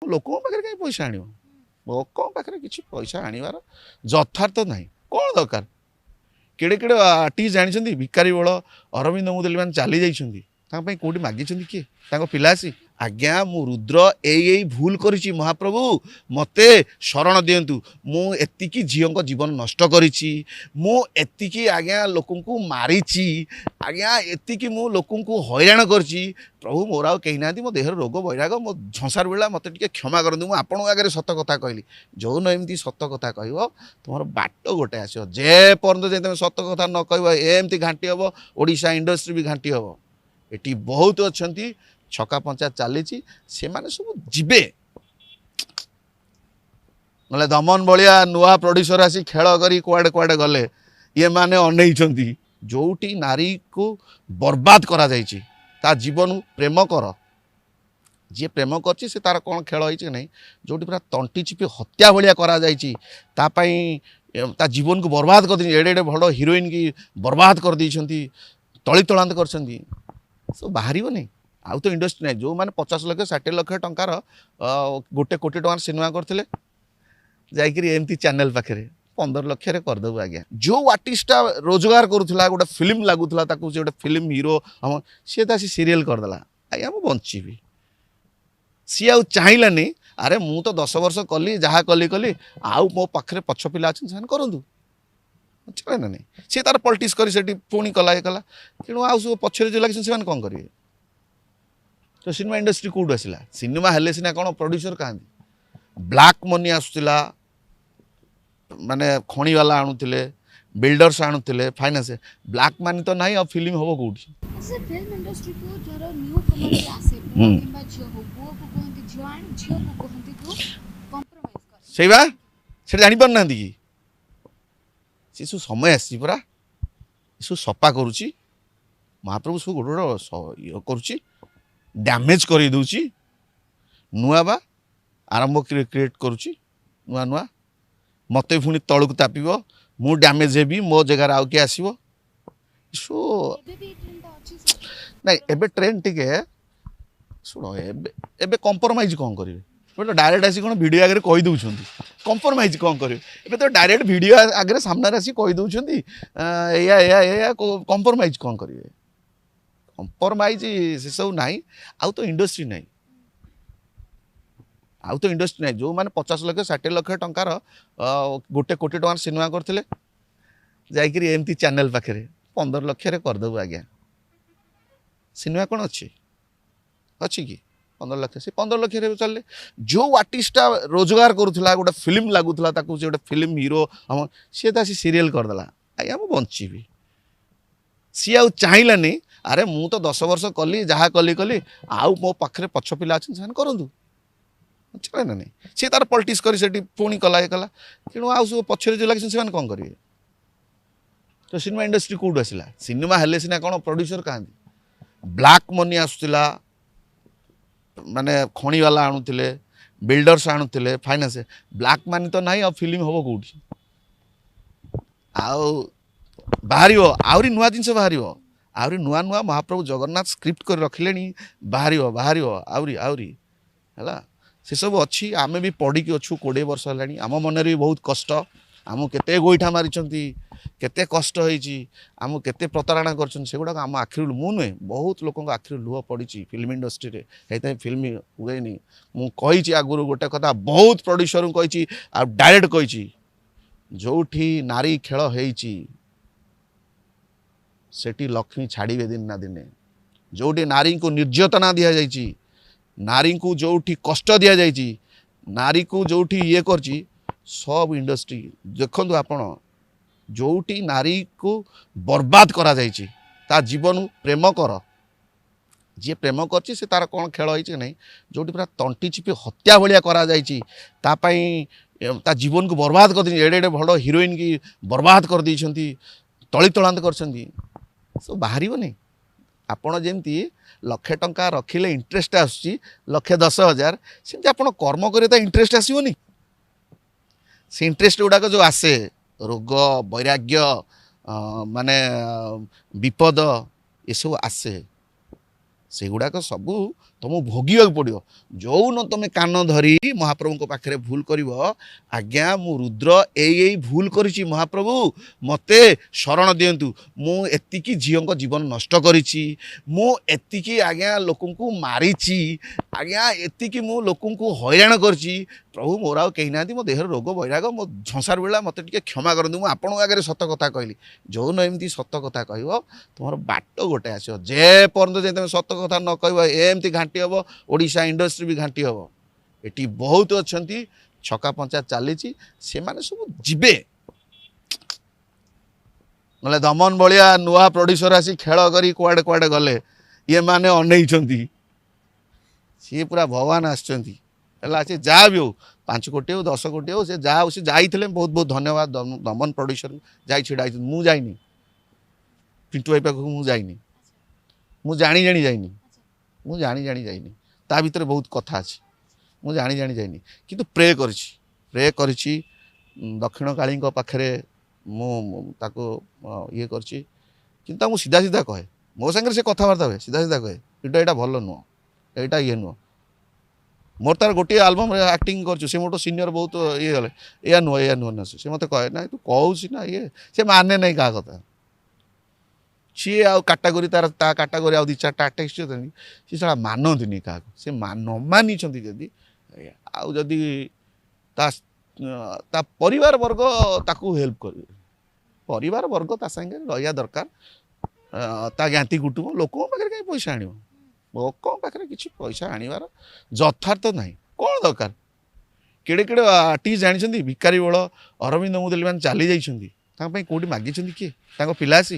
ଲୋକଙ୍କ ପାଖରେ କାହିଁ ପଇସା ଆଣିବ? ଲୋକଙ୍କ ପାଖରେ କିଛି ପଇସା ଆଣିବାର ଯଥାର୍ଥ ନାହିଁ। କ'ଣ ଦରକାର? କେଡ଼େ କେଡ଼େ ଆର୍ଟିଷ୍ଟ ଜାଣିଛନ୍ତି, ଭିକାରୀ ବଳ, ଅରବିନ୍ଦ ମୁଦୁଲି ମାନେ ଚାଲି ଯାଇଛନ୍ତି, ତାଙ୍କ ପାଇଁ କେଉଁଠି ମାଗିଛନ୍ତି କିଏ? ତାଙ୍କ ପିଲା ଆସି, ଆଜ୍ଞା ମୁଁ ରୁଦ୍ର ଏଇ ଏଇ ଭୁଲ କରିଛି, ମହାପ୍ରଭୁ ମୋତେ ଶରଣ ଦିଅନ୍ତୁ, ମୁଁ ଏତିକି ଝିଅଙ୍କ ଜୀବନ ନଷ୍ଟ କରିଛି, ମୁଁ ଏତିକି ଆଜ୍ଞା ଲୋକଙ୍କୁ ମାରିଛି, ଆଜ୍ଞା ଏତିକି ମୁଁ ଲୋକଙ୍କୁ ହଇରାଣ କରିଛି, ପ୍ରଭୁ ମୋର ଆଉ କେହି ନାହାନ୍ତି, ମୋ ଦେହରେ ରୋଗ ବୈରାଗ, ମୋ ସଂସାର ବେଳା, ମୋତେ ଟିକେ କ୍ଷମା କରନ୍ତୁ, ମୁଁ ଆପଣଙ୍କ ଆଗରେ ସତ କଥା କହିଲି। ଯେଉଁନ ଏମିତି ସତ କଥା କହିବ, ତୁମର ବାଟ ଗୋଟେ ଆସିବ। ଯେ ପର୍ଯ୍ୟନ୍ତ ଯେ ତୁମେ ସତ କଥା ନ କହିବ, ଏମିତି ଘାଣ୍ଟି ହେବ, ଓଡ଼ିଶା ଇଣ୍ଡଷ୍ଟ୍ରି ବି ଘାଣ୍ଟି ହେବ। ଏଠି ବହୁତ ଅଛନ୍ତି, ଛକା ପଞ୍ଚା ଚାଲିଛି, ସେମାନେ ସବୁ ଯିବେ। ନହେଲେ ଦମନ ଭଳିଆ ନୂଆ ପ୍ରଡ୍ୟୁସର ଆସି ଖେଳ କରି କୁଆଡ଼େ କୁଆଡ଼େ ଗଲେ, ଇଏମାନେ ଅନେଇଛନ୍ତି। ଯୋଉଠି ନାରୀକୁ ବର୍ବାଦ କରାଯାଇଛି, ତା ଜୀବନ ପ୍ରେମ କର, ଯିଏ ପ୍ରେମ କରିଛି ସେ ତାର କ'ଣ ଖେଳ ହେଇଛି କି ନାହିଁ, ଯୋଉଠି ପୁରା ତଣ୍ଟି ଚିପି ହତ୍ୟା ଭଳିଆ କରାଯାଇଛି, ତା ପାଇଁ ତା ଜୀବନକୁ ବର୍ବାଦ କରିଦେଇଛନ୍ତି, ଏଡ଼େ ଏଡ଼େ ବଡ଼ ହିରୋଇନ୍ କି ବର୍ବାଦ କରିଦେଇଛନ୍ତି, ତଳି ତଳାନ୍ତ କରିଛନ୍ତି, ସବୁ ବାହାରିବନି। ଆଉ ତ ଇଣ୍ଡଷ୍ଟ୍ରି ନାହିଁ। ଯେଉଁମାନେ 50 ଲକ୍ଷ 60 ଲକ୍ଷ ଟଙ୍କାର 1 କୋଟି ଟଙ୍କାର ସିନେମା କରିଥିଲେ, ଯାଇକିରି ଏମିତି ଚ୍ୟାନେଲ୍ ପାଖରେ 15 ଲକ୍ଷରେ କରିଦେବୁ ଆଜ୍ଞା। ଯେଉଁ ଆର୍ଟିଷ୍ଟଟା ରୋଜଗାର କରୁଥିଲା, ଗୋଟେ ଫିଲ୍ମ ଲାଗୁଥିଲା ତାକୁ, ସେ ଗୋଟେ ଫିଲ୍ମ ହିରୋ, ଆମ ସିଏ ତ ଆସି ସିରିଏଲ୍ କରିଦେଲା, ଆଜ୍ଞା ମୁଁ ବଞ୍ଚିବି। ସିଏ ଆଉ ଚାହିଁଲାନି, ଆରେ ମୁଁ ତ 10 ବର୍ଷ କଲି, ଯାହା କଲି କଲି, ଆଉ ମୋ ପାଖରେ ପଛ ପିଲା ଅଛନ୍ତି, ସେମାନେ କରନ୍ତୁ, ଚାଲେ ନା ନାହିଁ। ସିଏ ତାର ପଲିଟିକ୍ସ କରି ସେଠି ପୁଣି କଲା, ଇଏ କଲା। ତେଣୁ ଆଉ ସବୁ ପଛରେ ଯେଉଁ ଲାଗିଛନ୍ତି ସେମାନେ କ'ଣ କରିବେ? ତ ସିନେମା ଇଣ୍ଡଷ୍ଟ୍ରି କେଉଁଠୁ ଆସିଲା? ସିନେମା ହେଲେ ସିନା କ'ଣ ପ୍ରଡ୍ୟୁସର କାହାନ୍ତି? ବ୍ଲାକ୍ ମନି ଆସୁଥିଲା, ମାନେ ଖଣିବାଲା ଆଣୁଥିଲେ, ବିଲ୍ଡର୍ସ ଆଣୁଥିଲେ, ଫାଇନାନ୍ସ। ବ୍ଲାକ୍ ମନି ତ ନାହିଁ, ଆଉ ଫିଲ୍ମ ହେବ କେଉଁଠି? ସେ ଫିଲ୍ମ ଇଣ୍ଡଷ୍ଟ୍ରିକୁ ଧର ନ୍ୟୁ କମର ଆସେ, ପୁଅ କିମ୍ବା ଝିଅ ହଉ, ପୁଅକୁ କୁହନ୍ତି ଝିଅ ଆଣ, ଝିଅକୁ କୁହନ୍ତି ତୁ କମ୍ପ୍ରମାଇଜ କର। ସେଇ ବା ସେଟା ଜାଣିପାରୁନାହାନ୍ତି କି? ସେ ସବୁ ସମୟ ଆସିଛି ପରା, ଏସବୁ ସଫା କରୁଛି ମହାପ୍ରଭୁ, ସବୁ ଗୋଟେ ଗୋଟେ ଇଏ କରୁଛି, ଡ୍ୟାମେଜ୍ କରେଇ ଦେଉଛି, ନୂଆ ବା ଆରମ୍ଭ କ୍ରିଏଟ୍ କରୁଛି ନୂଆ ନୂଆ। ମୋତେ ପୁଣି ତଳକୁ ତାପିବ, ମୁଁ ଡ୍ୟାମେଜ୍ ହେବି, ମୋ ଜାଗାରେ ଆଉ କିଏ ଆସିବ। ସୋ ନାଇଁ, ଏବେ ଟ୍ରେଣ୍ଡ ଟିକେ ଶୁଣ, ଏବେ ଏବେ କମ୍ପ୍ରମାଇଜ୍ କ'ଣ କରିବେ? ଏବେ ତ ଡାଇରେକ୍ଟ ଆସି କ'ଣ ଭିଡ଼ିଓ ଆଗରେ କହିଦେଉଛନ୍ତି। କମ୍ପ୍ରମାଇଜ୍ କ'ଣ କରିବେ? ଏବେ ତ ଡାଇରେକ୍ଟ ଭିଡ଼ିଓ ଆଗରେ ସାମ୍ନାରେ ଆସି କହିଦେଉଛନ୍ତି ଏଇଆ ଏଇଆ ଏଇଆ। କମ୍ପ୍ରମାଇଜ୍ କ'ଣ କରିବେ? କମ୍ପ୍ରମାଇଜ୍ ସେସବୁ ନାହିଁ। ଆଉ ତ ଇଣ୍ଡଷ୍ଟ୍ରି ନାହିଁ, ଆଉ ତ ଇଣ୍ଡଷ୍ଟ୍ରି ନାହିଁ। ଯେଉଁମାନେ 50 ଲକ୍ଷ 60 ଲକ୍ଷ ଟଙ୍କାର 1 କୋଟି ଟଙ୍କାର ସିନେମା କରିଥିଲେ, ଯାଇକିରି ଏମିତି ଚ୍ୟାନେଲ୍ ପାଖରେ 15 ଲକ୍ଷରେ କରିଦେବୁ ଆଜ୍ଞା। ସିନେମା କ'ଣ ଅଛି? ଅଛି କି 15 ଲକ୍ଷ? ସେ 15 ଲକ୍ଷରେ ଚାଲିଲେ। ଯେଉଁ ଆର୍ଟିଷ୍ଟଟା ରୋଜଗାର କରୁଥିଲା, ଗୋଟେ ଫିଲ୍ମ ଲାଗୁଥିଲା ତାକୁ, ସେ ଗୋଟେ ଫିଲ୍ମ ହିରୋ, ଆମ ସିଏ ତ ଆସି ସିରିଏଲ୍ କରିଦେଲା, ଆଜ୍ଞା ମୁଁ ବଞ୍ଚିବି। ସିଏ ଆଉ ଚାହିଁଲାନି, ଆରେ ମୁଁ ତ 10 ବର୍ଷ କଲି, ଯାହା କଲି କଲି, ଆଉ ମୋ ପାଖରେ ପଛ ପିଲା ଅଛନ୍ତି, ସେମାନେ କରନ୍ତୁ, ଚାଲେ ନା ନାହିଁ। ସିଏ ତାର ପଲିଟିକ୍ସ କରି ସେଠି ପୁଣି କଲା, ଇଏ କଲା। ତେଣୁ ଆଉ ସବୁ ପଛରେ ଯେଉଁ ଲାଗିଛନ୍ତି ସେମାନେ କ'ଣ କରିବେ? ତ ସିନେମା ଇଣ୍ଡଷ୍ଟ୍ରି କେଉଁଠୁ ଆସିଲା? ସିନେମା ହେଲେ ସିନା କ'ଣ ପ୍ରଡ୍ୟୁସର କାହାନ୍ତି? ବ୍ଲାକ୍ ମନି ଆସୁଥିଲା, ମାନେ ଖଣିବାଲା ଆଣୁଥିଲେ, ବିଲ୍ଡର୍ସ ଆଣୁଥିଲେ, ଫାଇନାନ୍ସ। ବ୍ଲାକ୍ ମନି ତ ନାହିଁ, ଆଉ ଫିଲ୍ମ ହେବ କେଉଁଠି? ଆଉ ବାହାରିବ ଆହୁରି ନୂଆ ଜିନିଷ ବାହାରିବ, ଆହୁରି ନୂଆ ନୂଆ ମହାପ୍ରଭୁ ଜଗନ୍ନାଥ ସ୍କ୍ରିପ୍ଟ କରି ରଖିଲେଣି, ବାହାରିବ ବାହାରିବ ଆହୁରି ଆହୁରି ହେଲା। ସେସବୁ ଅଛି। ଆମେ ବି ପଢ଼ିକି ଅଛୁ 20 ବର୍ଷ ହେଲାଣି, ଆମ ମନରେ ବି ବହୁତ କଷ୍ଟ, ଆମକୁ କେତେ ଗୋଇଠା ମାରିଛନ୍ତି, କେତେ କଷ୍ଟ ହେଇଛି, ଆମକୁ କେତେ ପ୍ରତାରଣା କରିଛନ୍ତି, ସେଗୁଡ଼ାକ ଆମ ଆଖିରୁ, ମୁଁ ନୁହେଁ ବହୁତ ଲୋକଙ୍କ ଆଖିରୁ ଲୁହ ପଡ଼ିଛି ଫିଲ୍ମ ଇଣ୍ଡଷ୍ଟ୍ରିରେ। ସେଇଥିପାଇଁ ଫିଲ୍ମ ହୁଏନି। ମୁଁ କହିଛି ଆଗରୁ ଗୋଟେ କଥା, ବହୁତ ପ୍ରଡ୍ୟୁସରଙ୍କୁ କହିଛି ଆଉ ଡାଇରେକ୍ଟ କହିଛି, ଯେଉଁଠି ନାରୀ ଖେଳ ହେଇଛି ସେଠି ଲକ୍ଷ୍ମୀ ଛାଡ଼ିବେ ଦିନେ ନା ଦିନେ। ଯେଉଁଠି ନାରୀଙ୍କୁ ନିର୍ଯାତନା ଦିଆଯାଇଛି, ନାରୀଙ୍କୁ ଯେଉଁଠି କଷ୍ଟ ଦିଆଯାଇଛି, ନାରୀକୁ ଯେଉଁଠି ଇଏ କରିଛି, ସବୁ ଇଣ୍ଡଷ୍ଟ୍ରି ଦେଖନ୍ତୁ ଆପଣ, ଯେଉଁଠି ନାରୀକୁ ବର୍ବାଦ କରାଯାଇଛି, ତା ଜୀବନ ପ୍ରେମ କର, ଯିଏ ପ୍ରେମ କରିଛି ସେ ତାର କ'ଣ ଖେଳ ହେଇଛି କି ନାହିଁ, ଯେଉଁଠି ପୁରା ତଣ୍ଟି ଚିପି ହତ୍ୟା ଭଳିଆ କରାଯାଇଛି, ତା ପାଇଁ ତା ଜୀବନକୁ ବର୍ବାଦ କରିଦେଇଛନ୍ତି, ଏଡ଼େ ଏଡ଼େ ବଡ଼ ହିରୋଇନ୍ କି ବର୍ବାଦ କରିଦେଇଛନ୍ତି, ତଳି ତଳାନ୍ତ କରିଛନ୍ତି, ସବୁ ବାହାରିବନି। ଆପଣ ଯେମିତି ଲକ୍ଷେ ଟଙ୍କା ରଖିଲେ ଇଣ୍ଟରେଷ୍ଟ ଆସୁଛି 1,10,000, ସେମିତି ଆପଣ କର୍ମ କରିବେ ତା ଇଣ୍ଟରେଷ୍ଟ ଆସିବନି। ସେ ଇଣ୍ଟରେଷ୍ଟ ଗୁଡ଼ାକ ଯେଉଁ ଆସେ, ରୋଗ ବୈରାଗ୍ୟ, ମାନେ ବିପଦ, ଏସବୁ ଆସେ, ସେଗୁଡ଼ାକ ସବୁ ତୁମକୁ ଭୋଗିବାକୁ ପଡ଼ିବ। ଯୋଉନ ତୁମେ କାନ ଧରି ମହାପ୍ରଭୁଙ୍କ ପାଖରେ ଭୁଲ କରିବ, ଆଜ୍ଞା ମୁଁ ରୁଦ୍ର ଏଇ ଏଇ ଭୁଲ କରିଛି, ମହାପ୍ରଭୁ ମୋତେ ଶରଣ ଦିଅନ୍ତୁ, ମୁଁ ଏତିକି ଝିଅଙ୍କ ଜୀବନ ନଷ୍ଟ କରିଛି, ମୁଁ ଏତିକି ଆଜ୍ଞା ଲୋକଙ୍କୁ ମାରିଛି, ଆଜ୍ଞା ଏତିକି ମୁଁ ଲୋକଙ୍କୁ ହଇରାଣ କରିଛି, ପ୍ରଭୁ ମୋର ଆଉ କେହି ନାହାନ୍ତି, ମୋ ଦେହରେ ରୋଗ ବୈରାଗ, ମୋ ସଂସାର ବେଳା, ମୋତେ ଟିକେ କ୍ଷମା କରନ୍ତୁ, ମୁଁ ଆପଣଙ୍କ ଆଗରେ ସତ କଥା କହିଲି। ଯୋଉନ ଏମିତି ସତ କଥା କହିବ ତୁମର ବାଟ ଗୋଟେ ଆସିବ। ଯେ ପର୍ଯ୍ୟନ୍ତ ଯେ ତୁମେ ସତ କଥା ନ କହିବ ଏମିତି ଘାଣ୍ଟି ହେବ, ଓଡ଼ିଶା ଇଣ୍ଡଷ୍ଟ୍ରି ବି ଘାଣ୍ଟି ହେବ। ଏଠି ବହୁତ ଅଛନ୍ତି, ଛକା ପଞ୍ଚା ଚାଲିଛି, ସେମାନେ ସବୁ ଯିବେ। ନହେଲେ ଦମନ ଭଳିଆ ନୂଆ ପ୍ରଡ୍ୟୁସର ଆସି ଖେଳ କରି କୁଆଡ଼େ କୁଆଡ଼େ ଗଲେ, ଇଏମାନେ ଅନେଇଛନ୍ତି, ସିଏ ପୁରା ଭଗବାନ ଆସିଛନ୍ତି। ହେଲା, ସେ ଯାହା ବି ହଉ, 5 କୋଟି ହଉ 10 କୋଟି ହଉ, ସେ ଯାହା ହଉ, ସେ ଯାଇଥିଲେ। ବହୁତ ବହୁତ ଧନ୍ୟବାଦ ଦମନ ପ୍ରଡ୍ୟୁସର, ଯାଇ ଛିଡ଼ା ହେଇଛନ୍ତି। ମୁଁ ଯାଇନି ପିଣ୍ଟୁ ଭାଇ ପାଖକୁ, ମୁଁ ଯାଇନି, ମୁଁ ଜାଣି ଜାଣି ଯାଇନି, ମୁଁ ଜାଣି ଜାଣି ଯାଇନି। ତା ଭିତରେ ବହୁତ କଥା ଅଛି, ମୁଁ ଜାଣି ଜାଣି ଯାଇନି, କିନ୍ତୁ ପ୍ରେ କରିଛି, ପ୍ରେ କରିଛି ଦକ୍ଷିଣ କାଳୀଙ୍କ ପାଖରେ ମୁଁ ତାକୁ ଇଏ କରିଛି। କିନ୍ତୁ ତାକୁ ମୁଁ ସିଧା ସିଧା କହେ, ମୋ ସାଙ୍ଗରେ ସେ କଥାବାର୍ତ୍ତା ହୁଏ, ସିଧା ସିଧା କହେ, ଏଇଟା ଏଇଟା ଭଲ ନୁହଁ, ଏଇଟା ଇଏ ନୁହଁ। ମୋର ତାର ଗୋଟିଏ ଆଲବମ୍ରେ ଆକ୍ଟିଂ କରିଛୁ, ସେ ମୋଠୁ ସିନିୟର ବହୁତ ଇଏ ଗଲେ, ଏଇଆ ନୁହଁ ଏଇଆ ନୁହଁ ନା, ସେ ମୋତେ କହେ ନାଇଁ ତୁ କହୁଛି ନା ଇଏ, ସେ ମାନେ ନାହିଁ କାହା କଥା। ସିଏ ଆଉ କାଟାଗୋରୀ ତାର, ତା କାଟାଗୋରୀ ଆଉ 2 4ଟା ଆର୍ଟିଷ୍ଟ ଅଛନ୍ତି, ସେ ଶଳା ମାନନ୍ତିନି କାହାକୁ। ସେ ନ ମାନିଛନ୍ତି ଯଦି, ଆଉ ଯଦି ତା ତା ପରିବାର ବର୍ଗ ତାକୁ ହେଲ୍ପ କରିବେ, ପରିବାର ବର୍ଗ ତା ସାଙ୍ଗରେ ରହିବା ଦରକାର, ତା ଜ୍ଞାତି କୁଟୁମ୍ବ। ଲୋକଙ୍କ ପାଖରେ କାହିଁ ପଇସା ଆଣିବ? ଲୋକଙ୍କ ପାଖରେ କିଛି ପଇସା ଆଣିବାର ଯଥାର୍ଥ ନାହିଁ। କ'ଣ ଦରକାର? କେଡ଼େ କେଡ଼େ ଆର୍ଟିଷ୍ଟ ଜାଣିଛନ୍ତି, ଭିକାରୀ ବଳ, ଅରବିନ୍ଦ ମୁଦୁଲି ମାନେ ଚାଲି ଯାଇଛନ୍ତି, ତାଙ୍କ ପାଇଁ କେଉଁଠି ମାଗିଛନ୍ତି କିଏ? ତାଙ୍କ ପିଲା ଆସି